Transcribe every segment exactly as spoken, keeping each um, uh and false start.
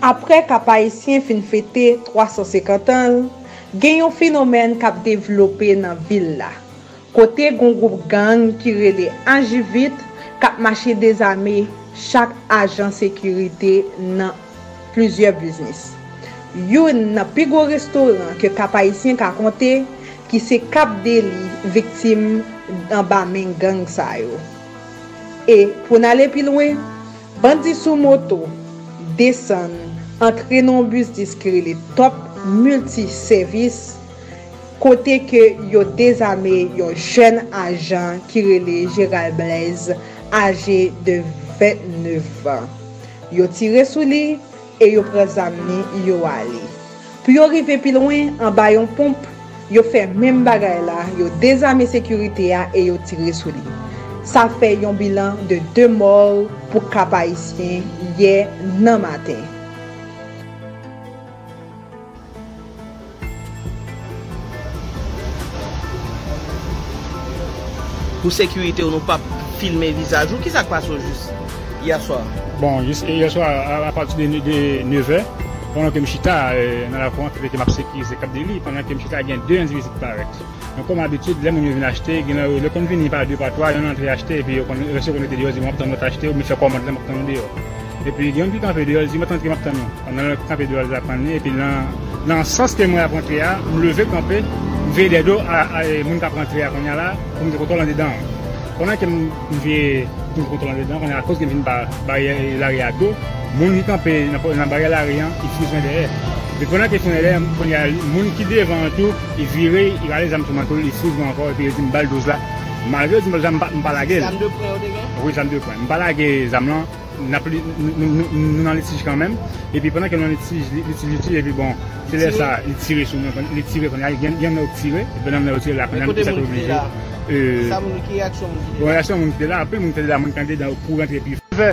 Apre Kap Ayisyen fin fete twa san senkant an l, gen yon fenomèn k ap devlope nan vil la, kote gon gwoup gang ki rele Ajivit k ap mache dezame chak ajan sekirite nan plizyè biznis. Youn nan pi gwo restoran ke Kap Ayisyen ka konte, ki se Kap Deli, viktim anba men gang sa yo. E pou n ale pi lwen, bandi sou moto desann, antre nan yon biznis ki rele Top Multi Service, kote ke yo dezame yon jèn ajan ki rele Gérald Blaise, aje de vennèf an. Yo tire sou li e yo pran zam li, yo ale. Pou yo rive pi lwen, anba yon ponp, yo fè menm bagay la, yo dezame sekirite a e yo tire sou li. Sa fè yon bilan de de mò pou Kap Ayisyen yè nan maten. Pou sekirite w, nou p ap filme vizaj ou. Kisa k pase w jis yè swa? Bon, jis yè swa, a, apati de, de nevè, pandan ke m chita e, nan lakou an, kote ke m ap sekirize Kap Deli, pandan ke m chita, gen de endividi ki parèt. Men kòm abitid, lè moun yo vin achte, gen lè yo konn vini pa de, pa twa, yonn antre achte, epi yo konn reste konn rete deyò, di, "M ap tann lòt achte, oubyen fè kòmand la, m ap tann ou deyò." Epi gen youn ki kanpe deyò, li di, "Mwen tann ki m ap tann ou." Pandan l kanpe deyò, li t ap tann li, epi nan, nan sans ke mwen ap rantre a, m leve kanpe, m vire dèdo a, a e, moun k ap rantre a kounye a la, pou m te kontwòl andedan an. Pandan ke m, m vire pou m te kontwòl andedan an, kounye a, akoz ke m vin ba baryè lari a do, moun ki kanpe nan, nan baryè lari an, li fouz mwen dèyè. Epi pandan ke l fouz mwen dèyè, kounye a, moun ki devan an tou, li vire, li rale zam sou mwen tou, li fouz mwen ankò, epi li di m ba l douz la. Malgre yo di m ba l zam, m pa, m pa lage l. Zam de pwen yo te gen? Wi, zam de pwen. M pa lage zam lan. N ap li, nou, nou, nou, nou nan litij kanmenm. Epi pandan ke nou nan litij, li, litij, litij, epi bon, se lè sa, li tire sou mwen, li tire kounye a, gen, gen nan yo tire, epi nan yo tire la, kounye a, nou te oblije. Sa moun ki reyaksyon moun ki te la? Bon, reyaksyon moun ki te la, anpil moun ki te la, moun ki andedan yo kouri antre pi. Nevè,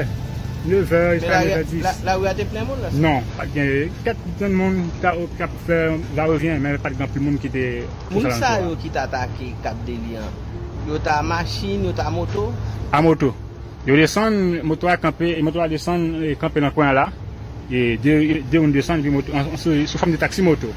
nevè, jiska nevè dis. Lari a te plen moun la? Non, pa t gen, kèk grenn moun ki t ap fè va revyen, men pa t gen anpil moun ki te. Moun sa yo ki t atake Kap Deli an, yo t a machin, yo t a moto? A moto. Yo desann, moto a kanpe, e moto a desann, e kanpe nan kwen an la. E de, de moun desann, epi moto, an, an, sou, sou fòm de taksi moto.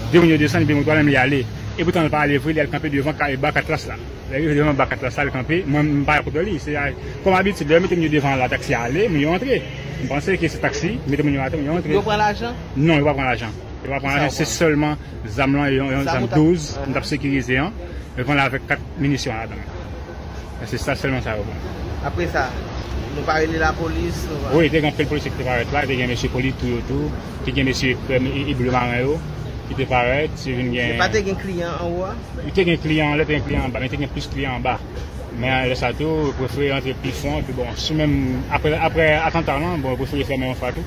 De moun yo desann, epi moto a menm li ale. E poutan l pa ale vre, li al kanpe devan ka, ba kat plas la. Lè l rive devan ba kat plas la, l kanpe. Mwen, m pa kote li. Se a, kòm abitid, lè yo mete moun yo devan la, taksi a ale, moun yo antre. M panse ke se taksi, mete moun yo atè, moun yo antre. Yo pran lajan? Non, yo pa pran lajan. Yo pa pran lajan, se sèlman zam lan, yon, yon zam douz, m t ap sekirize an. Yo pran l avèk kat minisyon ladan. Se sa sèlman sa yo pran. Apre sa, nou pa rele lapolis, nou pa. Wi, te gen anpil polisye ki te parèt la, te gen mesye polis tou yo tou, te gen mesye krèm e, e ble maren yo, ki te parèt, te vin gen. Men pa te gen kliyan anwo a? Te gen kliyan anlè, te gen kliyan anba, men te gen plis kliyan anba. Men lè sa tou, yo prefere rantre pi fon, epi bon, sou menm, apre, apre atanta lan, bon, yo prefere fèmen yon fwa tou.